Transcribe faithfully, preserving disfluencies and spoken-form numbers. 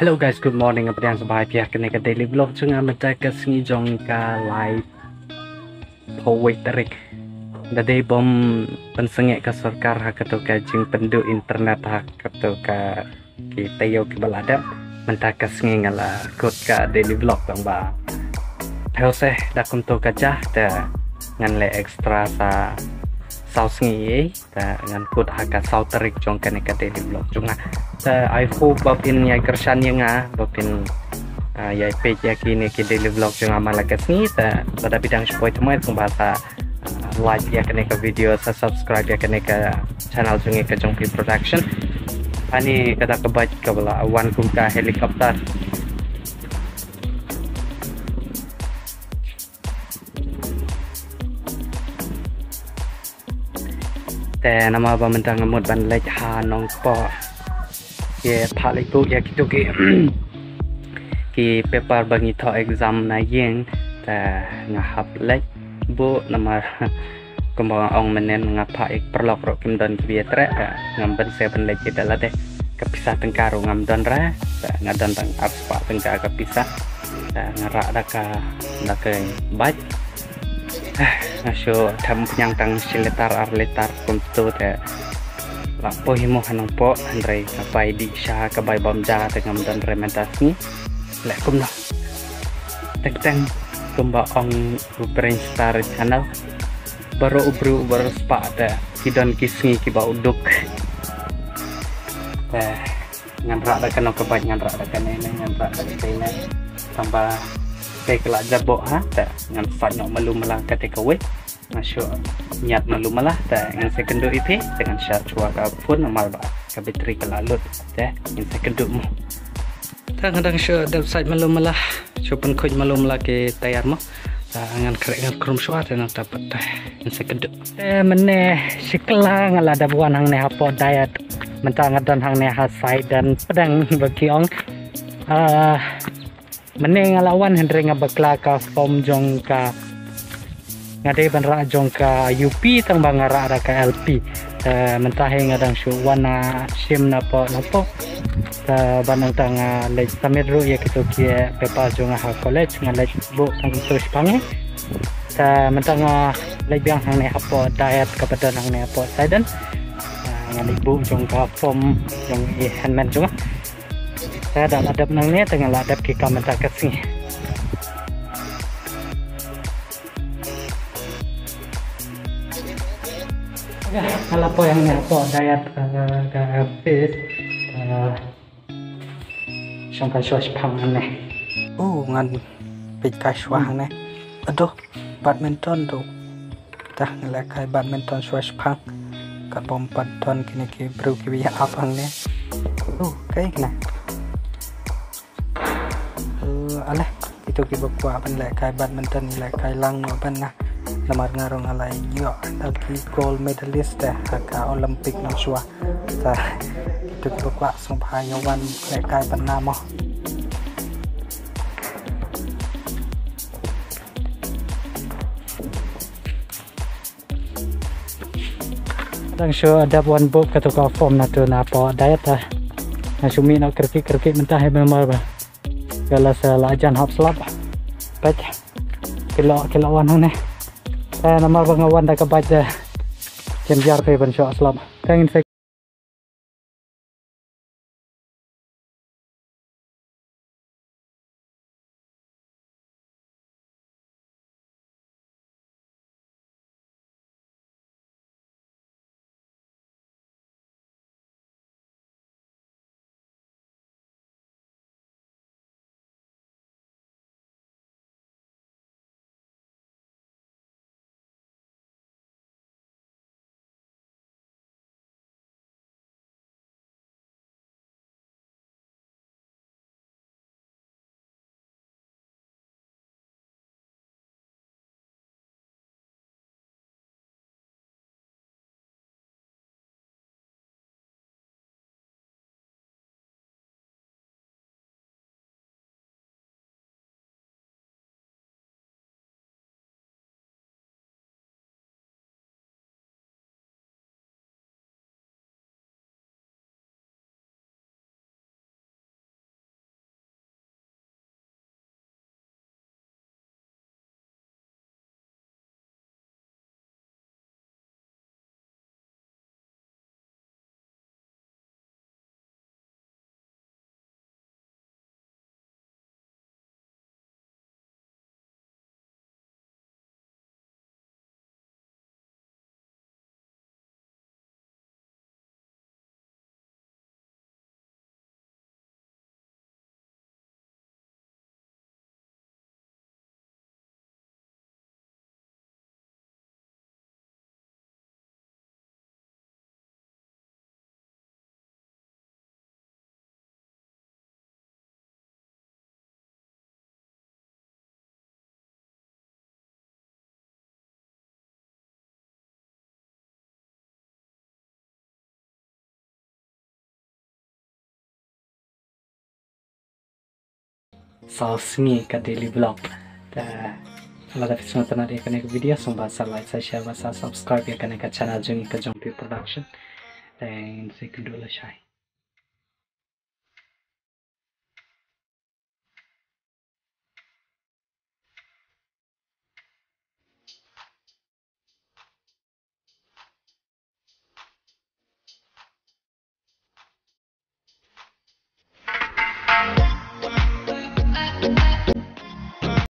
Hello guys, good morning. Nga pdiang sngewbha ïa phi ha kane ka daily vlog jong nga mynta ka sngi jong ka lai phew wei tarik. Da dei bym pynsangeh ka sorkar ha kato ka jingpynduh internet ha kato ka ki taïew kiba la dep. Mynta ka sngi nga la kut ka daily vlog tang ba phew seh da kumto ka jah te ngan leh extra sa saw sngi ei. Te ngan kut ha ka saw tarik jong kane ka daily vlog jong nga. Te I hope ba phin ïai kyrshan ïa nga, ba phin, ah, ïai peit ïa kine ki daily vlog jong nga man la ka sngi. Te lada phi dang shu poi thymmai kumba sa, ah, like ïa kane ka video, sa subscribe ïa kane ka channel jong ngi ka Jong Phi Production. Ani ka da ka bike kaba la wan kum ka helicopter. Te namar ba mynta nga mut ban leit ha Nongpoh. Ïa phah leit buh ïa kito ki, ki paper ba ngi thoh exam na ïing. Te nga hap leit buh namar kumba nga ong mynne nga phah ïa ki paralok ruh kim don kiba ïatreh. Te ngam banse ban leit ïa da lade. Ka pisa tyngka ruh ngam don re. Te nga don tang arspah tyngka ka pisa. Te nga rah da ka, da ka bike. Nga shu them pynïang tang shi litar ar litar kumto te la poi hi mo ha Nongpoh, hynrei nga bai dih sha ka bai bam ja te ngam don re mynta sngi. Leh kumno. Teng teng kumba ong u Brain Star Channel, baroh u briew baroh spah te ki don ki sngi kiba u duk. Te ngan rah da kano ka bike, ngan rah da kane ne, ngan rah da kane ne. Tang ba te ka la jaboh ha, te ngan sait noh malu mala kata kawei. Nga shu ñiad malu mala, te ngan sa kynduh ïa phi, te ngan share shuwa ka phone namar ba ka battery ka la lut, te ngan sa kynduh mo. Te nga dang shu dep sait malu mala, shu pynkhuid malu mala ki tyre mo. Te ngan khreh ngan khrum shuwa te nangta pat te ngan sa kynduh. Te mynne shi kylla nga la dep wan hangne hapoh Dayat. Mynta nga don hangne ha Saidan Pdeng ba ki ong. Ah, mynne nga la wan hynrei nga bakla ka form jong ka, nga dei ban rah jong ka U P tang ba nga rah da ka L P. Te mynta hi nga dang shu wan na shim napoh napoh. Te ba nangta nga leit submit ruh ïa kito ki paper jong nga ha college, nga leit buh tang kito shipang hi. Te mynta nga leit biang hangne hapoh Dayat kaba don hangne hapoh Saidan. Te nga leit buh jong ka form jong i hynmen jong nga. Te da la dep nangne te nga la dep ki kam mynta ka sngi. Nga la poi hangne hapoh Dayat, eh, ka office, eh, shong kai shuwa shipang hangne. Oh, ngan peit kai shuwa hangne. Aduh, badminton tu. Te nga lehkai badminton shuwa shipang. Katba ym pat don kine ki briew kiba ïa ap hangne. Oh, kai kine. Eh, ale, kito kiba kwah ban lehkai badminton, lehkai lang noh ban nga. Namar nga ruh nga la ïoh da ki gold medalist te ha ka Olympic mynshuwa. Te kito kiba kwah sngewbha ïa wan lehkai bad nga mo. Dang shu dep wan buh kato ka form na tu napoh Dayat. Nga shu mih noh kyrkieh kyrkieh mynta hi namar ba ka la sa la jan hap slap. Peit. Ki la, ki la wan hangne. Te namar ba nga wan da ka bike te. Kin biar phi ban shu slap. Te ngin sa Saw sngi ka daily vlog. Te lada phi sngewtynnat ïa kane ka video, sngewbha sa like, sa share, bad sa subscribe ïa kane ka channel jong ngi ka Jong Phi Production. Te ngin sa ïakynduh lashai.